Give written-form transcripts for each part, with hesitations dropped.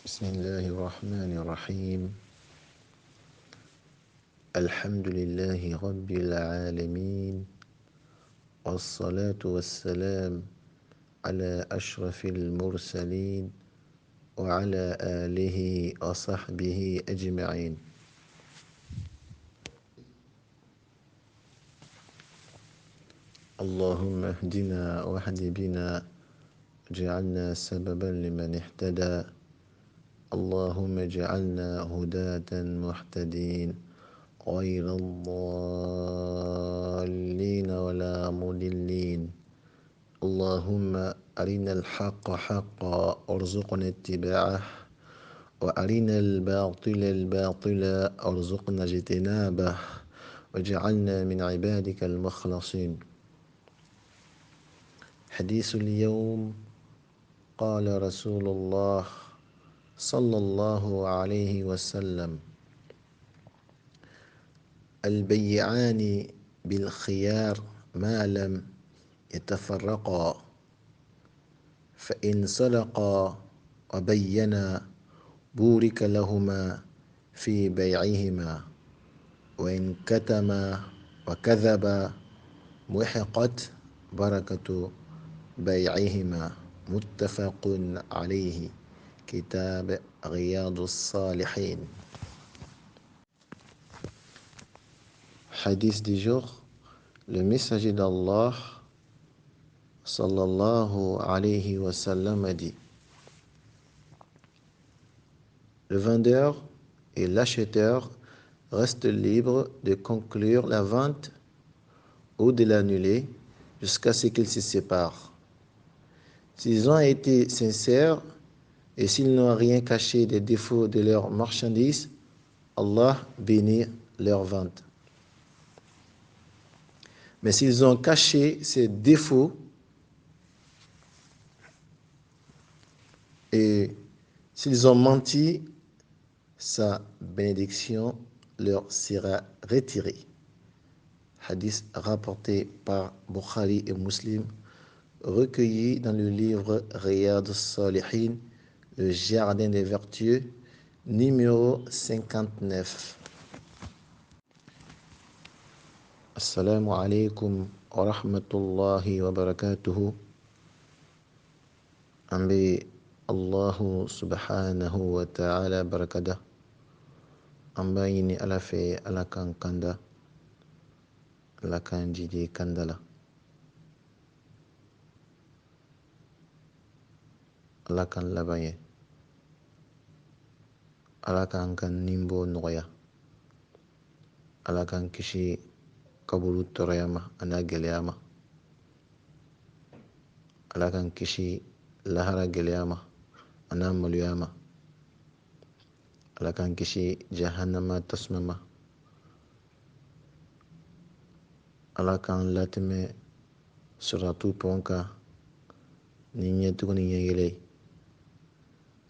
بسم الله الرحمن الرحيم. الحمد لله رب العالمين، والصلاة والسلام على أشرف المرسلين وعلى آله وصحبه أجمعين. اللهم اهدنا واهد بنا، اجعلنا سببا لمن اهتدى. اللهم اجعلنا هداة مهتدين غير الضالين ولا مضلين. اللهم أرنا الحق حقا وارزقنا اتباعه، وأرنا الباطل الباطل وارزقنا اجتنابه، واجعلنا من عبادك المخلصين. حديث اليوم: قال رسول الله صلى الله عليه وسلم: البيعان بالخيار ما لم يتفرقا، فإن صدقا وبينا بورك لهما في بيعهما، وإن كتما وكذبا محقت بركة بيعهما. متفق عليه. كتاب رياض الصالحين. Hadith du jour: le messager d'Allah sallallahu alayhi wa sallam a dit: le vendeur et l'acheteur restent libres de conclure la vente ou de l'annuler jusqu'à ce qu'ils se séparent. S'ils ont été sincères et s'ils n'ont rien caché des défauts de leur marchandise, Allah bénit leur vente. Mais s'ils ont caché ces défauts et s'ils ont menti, sa bénédiction leur sera retirée. Hadith rapporté par Bukhari et Muslim, recueilli dans le livre Riyad as-Salihin, le jardin des vertueux, numéro 59. Assalamu alaikum wa rahmatullahi wa barakatuhu. An bɛ Allahu subhanahu wa ta'ala barakada. An b'a ɲini Ala fɛ, Ala k'an kanda, Ala k'an jidi kanda la, Ala k'an laban ye, Ala k'an ka ninbo nɔgɔya, Ala k'an kisi kaburu tɔɔrɔya ma an'a gɛlɛya ma, Ala k'an kisi lahara gɛlɛya ma an'a maloya ma, Ala k'an kisi jahannama tasuma ma, Ala k'an latɛmɛ siratu pɔn kan ni ɲɛtugu ni ɲɛyɛlɛ ye.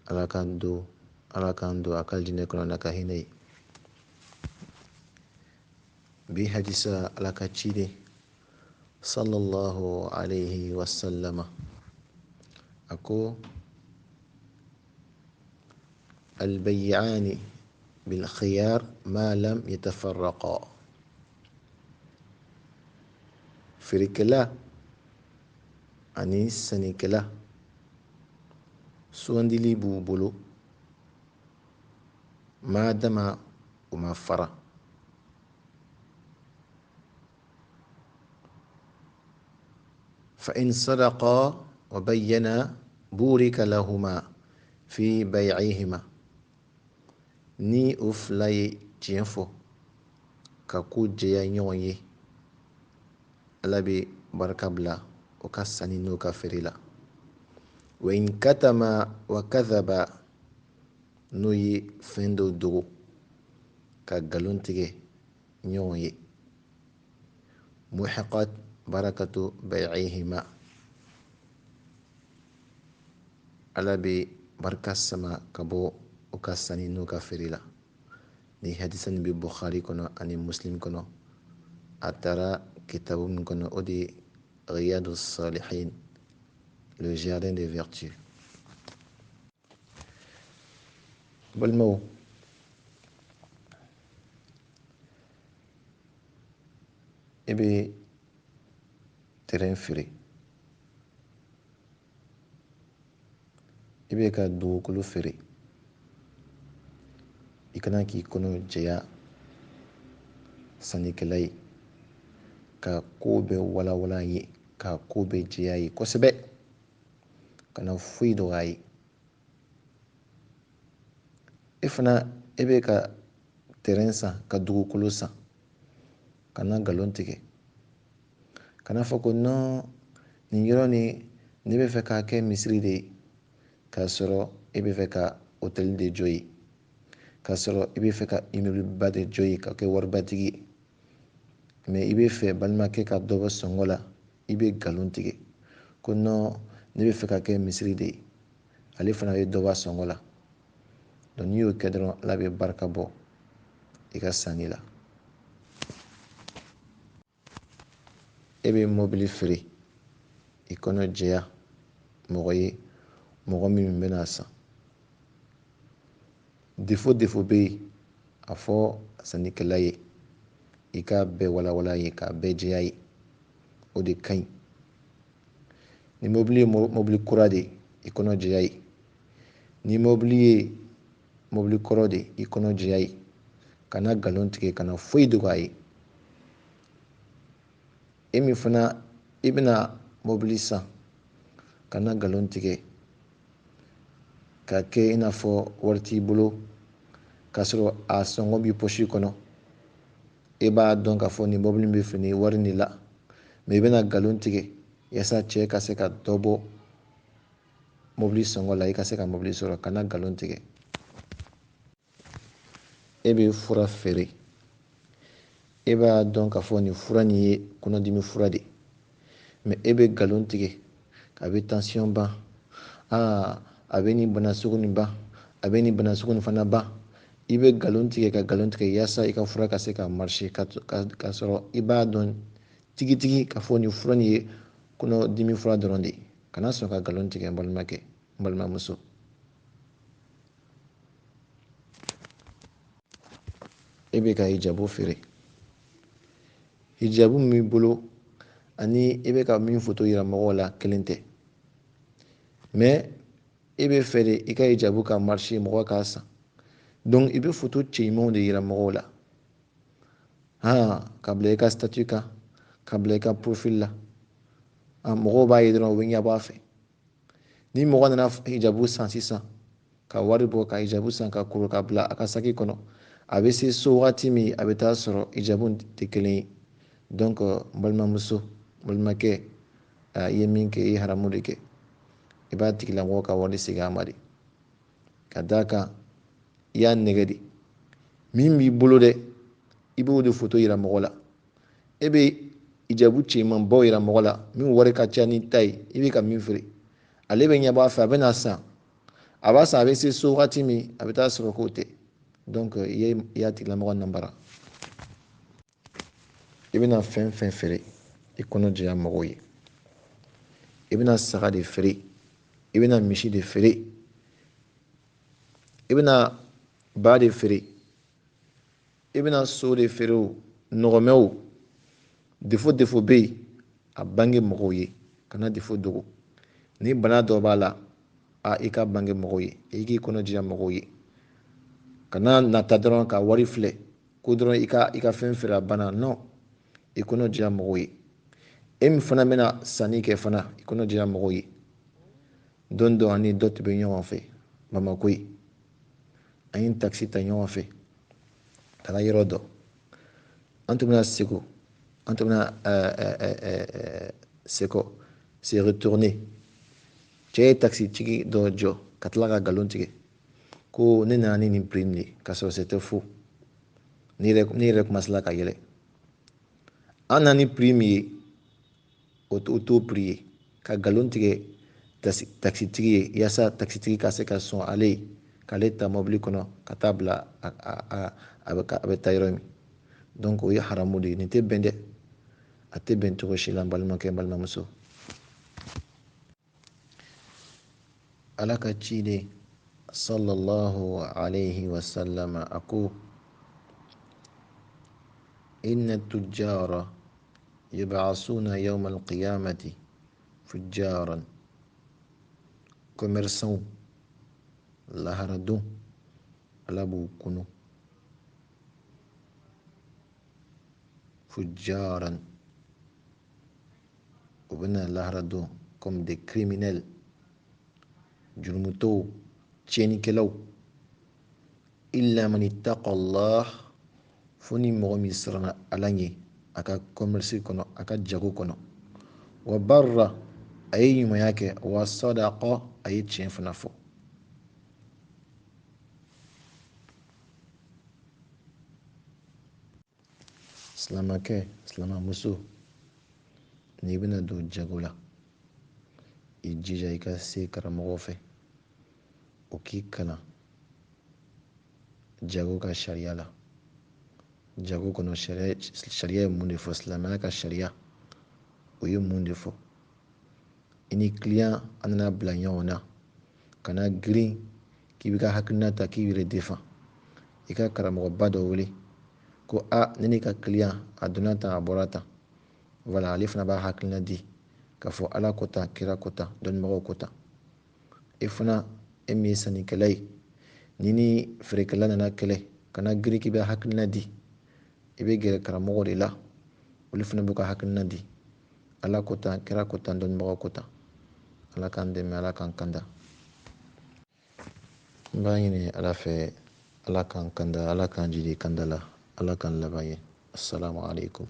Ala k'an don, Ala k'an don a ka jinɛ kɔnɔ n'a ka hinɛ ye. Bi hadisa, Ala ka ciden sallallahu alayhi wa sallama a ko: albayyani bil khiyar ma lam yatafarraqa. Feerekɛla ani sannikɛla sugandili b'u bolo madama u ma fara. Fa in sadaqa wa bayyana burika lahuma fi bay'ihima. Ni u fila ye tiɲɛ fɔ ka ko jɛya ɲɔgɔn ye, Ala bɛ barika bila o ka sanni n'o ka feere la. Wa in katama wa kadhaba, n'o ye fɛn dɔ dogo ka nkalon tigɛ ɲɔgɔn ye, muhiqat barakatu bay'ihima, Ala bɛ barika sama ka bɔ o ka sanni n'o ka feere la. Ni hadisa nin bɛ Bukhari kɔnɔ ani Muslim kɔnɔ. A taara kitabu min kɔnɔ, o de ye Riyadu Salihin, le jardin des vertus. Balimaw, e bɛ terrain feere, i bɛ ka dugukolo feere, i kana k'i kɔnɔ jɛya sannikɛla ye, ka ko bɛɛ walawala ye, ka ko bɛɛ jɛya ye kosɛbɛ, kana foyi dɔgɔya ye. E fana, e bɛ ka terrain san, ka dugukolo san, kana nkalon tigɛ, kana fɔ ko non, nin yɔrɔ nin ne bɛ fɛ k'a kɛ misiri de ye, k'a sɔrɔ e bɛ fɛ ka hôtel de jɔ yen, k'a sɔrɔ i bɛ fɛ ka immeuble ba de jɔ yen ka kɛ waribatigi ye, mais i bɛ fɛ balimakɛ ka dɔ bɔ sɔngɔ la, i bɛ nkalon tigɛ ko non, ne bɛ fɛ ka kɛ misiri de ye, ale fana bɛ dɔ bɔ a sɔngɔ la. Donc n'i y'o kɛ dɔrɔn, Ala bɛ barika bɔ i ka sanni la. E bɛ mobili feere, i kɔnɔ jɛya mɔgɔ ye, mɔgɔ min bɛna san. Défaut défaut bɛ yen, a fɔ sannikɛla ye, i k'a bɛɛ walawala ye, k'a bɛɛ jɛya ye, o de ka ɲi. Ni mobili ye mobili kura de ye, i kɔnɔ jɛya ye. Ni mobili ye mobili kɔrɔ de ye, i kɔnɔ jɛya ye. Kana nkalon tigɛ, kana foyi dogo a ye. E min fana i bɛna mobili san, kana nkalon tigɛ k'a kɛ i n'a fɔ wari t'i bolo, k'a sɔrɔ a sɔngɔ b'i pɔsi kɔnɔ. E b'a dɔn k'a fɔ nin mobili bɛ feere nin wari nin la, mais i bɛna nkalon tigɛ yaasa cɛ ka se ka dɔ bɔ mobili sɔngɔ la, i ka se ka mobili sɔrɔ. Kana nkalon tigɛ. E bɛ fura feere, e b'a dɔn k'a fɔ nin fura nin ye kɔnɔdimi fura de ye, mais e bɛ nkalon tigɛ a bɛ tension ban, aa a bɛ nin bana sugu nin ban, a bɛ nin bana sugu nin fana ban. I bɛ nkalon tigɛ ka nkalon tigɛ yaasa i ka fura ka se ka marcher, ka sɔrɔ i b'a dɔn tigitigi k'a fɔ nin fura nin ye kɔnɔdimi fura dɔrɔn de ye. Kana sɔn ka nkalon tigɛ n balimakɛ, n balimamuso. E bɛ ka hijabu feere, hijabu min b'i bolo ani i bɛ ka min foto yira mɔgɔw la kelen tɛ, mais e bɛ fɛ de i ka hijabu ka marcher, mɔgɔw k'a san, donc i bɛ foto cɛɲumanw de yira mɔgɔw la, han, ka bila i ka statut kan, ka bila i ka profil la, mɔgɔw b'a ye dɔrɔn u bɛ ɲɛbɔ a fɛ. Ni mɔgɔ nana hijabu san sisan, ka wari bɔ ka hijabu san ka kuru ka bila a ka saki kɔnɔ, a bɛ se so wagati min, a bɛ taa sɔrɔ hijabu tɛ kelen ye. Donc n balimamuso, n balimakɛ, i ye min kɛ, i ye haramu de kɛ. I b'a tigilamɔgɔ ka wari segin a ma de, ka d'a kan i y'a nɛgɛ de. Min b'i bolo dɛ, i b'o de foto yira mɔgɔ la. E bɛ hijabu cɛmanbaw yira mɔgɔ la min wari ka ca ni ta ye, i bɛ ka min feere, ale bɛ ɲɛbɔ a fɛ, a bɛ na san, a b'a san, a bɛ se so wagati min, a bɛ taa sɔrɔ k'o tɛ. Donc i y'a tigilamɔgɔ nambara. I bɛna fɛn fɛn feere, i kɔnɔ jɛya mɔgɔw ye. I bɛna saga de feere, i bɛna misi de feere, i bɛna ba de feere, i bɛna so de feere o, nɔgɔmɛ o, défaut défaut bɛ yen, a bange mɔgɔw ye, kana défaut dogo. Ni bana dɔ b'a la, a i ka bange mɔgɔw ye, i k'i kɔnɔ jɛya mɔgɔw ye. Kana nata dɔrɔn ka wari filɛ ko dɔrɔn i ka fɛn feere a banna, non, i kɔnɔ jɛya mɔgɔw ye. E min fana bɛna sanni kɛ fana, i kɔnɔ jɛya mɔgɔw ye. Don dɔ ani dɔ tun bɛ ɲɔgɔn fɛ Bamakɔ yen, an ye takisi ta ɲɔgɔn fɛ ka taa yɔrɔ dɔ. An tun bɛna Segu, an tun bɛna Seko se retourner. Cɛ ye takisitigi dɔ jɔ ka tila ka nkalon tigɛ ko ne nana ni nin prix nin ye, k'a sɔrɔ c'était faux. Ne yɛrɛ commencé ka yɛlɛ. An nana ni prix min ye, o t'o prix ye, ka nkalon tigɛ takisitigi ye yaasa takisitigi ka se ka sɔn ale ye k'ale ta mobili kɔnɔ ka taa bila a bɛ taa yɔrɔ min. Donc o ye haramu de ye, nin tɛ bɛn dɛ, a tɛ bɛn cogo si la n balimakɛ, n balimamuso. Ala ka ciden Sallallahu alayhi wa sallam a ko inna tujjara yub'asuna yawma alqiyamati fujjaran. Commerçant lahara don, Ala b'u kunu fujjaran, u bɛna lahara don comme des criminels, jurumutɔw, tiɲɛnikɛlaw. Illa man ittaqa Allah, fo ni mɔgɔ min siranna Ala ɲɛ a ka commerce kɔnɔ, a ka jago kɔnɔ, wa barra, a ye ɲumanya kɛ, wa sadaqa, a ye tiɲɛ fana fɔ. Silamakɛ, silamamuso, n'i bɛna don jago la, i jija i ka se karamɔgɔ fɛ, o k'i kalan jago ka sariya la. Jago kɔnɔ sariya ye mun de fɔ? Silamɛya ka sariya o ye mun de fɔ? I ni kiliyan a nana bila ɲɔgɔn na, kana girin k'i b'i ka hakilina ta k'i yɛrɛ defan. I ka karamɔgɔba dɔ wele ko a ne n'i ka kiliyan a donna tan, a bɔra tan, voilà, ale fana b'a hakilina di k'a fɔ Ala ko tan, kira ko tan, dɔnnibagaw ko tan. E fana, e min ye sannikɛla ye, ni ni feerekɛla nana kɛlɛ, kana girin k'i bɛ hakilina di, i bɛ gɛrɛ karamɔgɔ de la, olu fana b'u ka hakilina di. Ala ko tan, kira ko tan, dɔnnibagaw ko tan. Ala k'an dɛmɛ, Ala k'an kanda. N b'a ɲini Ala fɛ, Ala k'an kanda, Ala k'an jidi kanda la, Ala k'an laban ye. Assalamu alaikum.